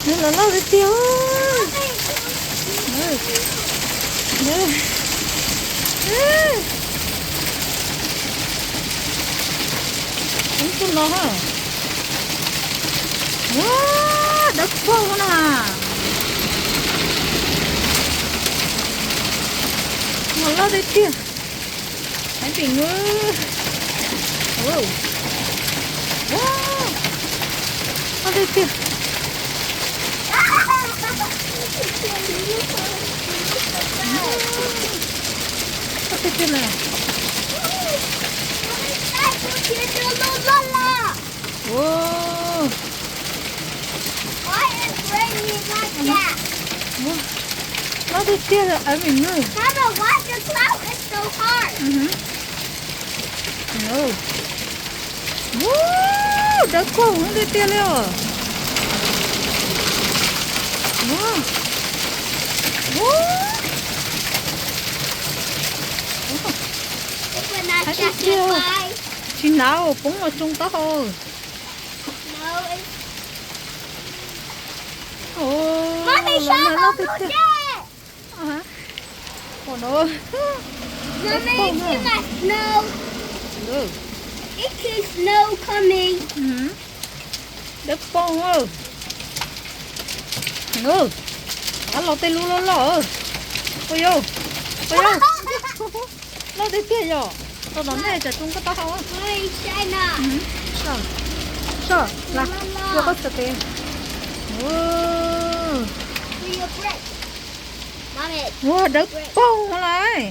Los loj tiag tiag. Ub, tus no ha. Ua, dawb paug na. Los loj tiag tiag. Heev pim nws. Ua, loj tiag tiag. Loj tiag tiag na. Ua, loj tiag tiag li Evan nws. Ua, dawb paug tiag tiag li os. Ua, ua, heev tiag tiag. Tsis hnav, poob los tsoo taub hau. Ua, loj tiag tiag. Ua no. Dawb paug na. Dawb paug. Ab, los tej lub loj loj. Ua yau, ua yau. Loj tiag tiag yom. Tau tom nej tsam tsoo koj taub hau. Soj, soj, la, ua koj xav tes. Ua, dawb paug lawm.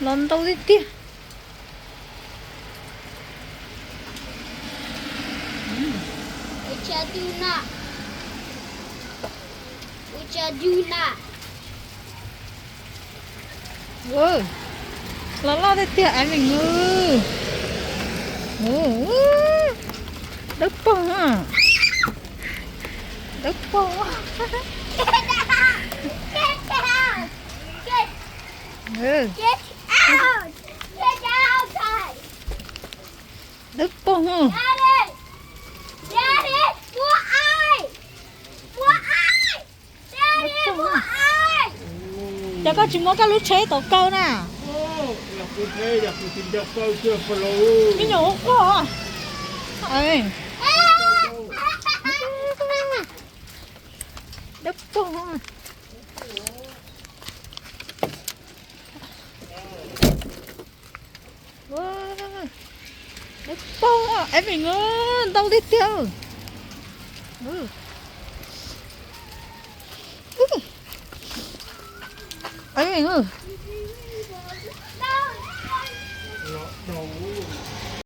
Los ntau tiag tiag. Los loj tiag tiag Evan. Dawb paug, dawb paug. Dawb paug. Cas koj tsis muab koj lub tsheb tau kaw na? Me nyuam ua quaj. Dawb paug. Dawb paug, Evan, ntau tiag tiag. Evan,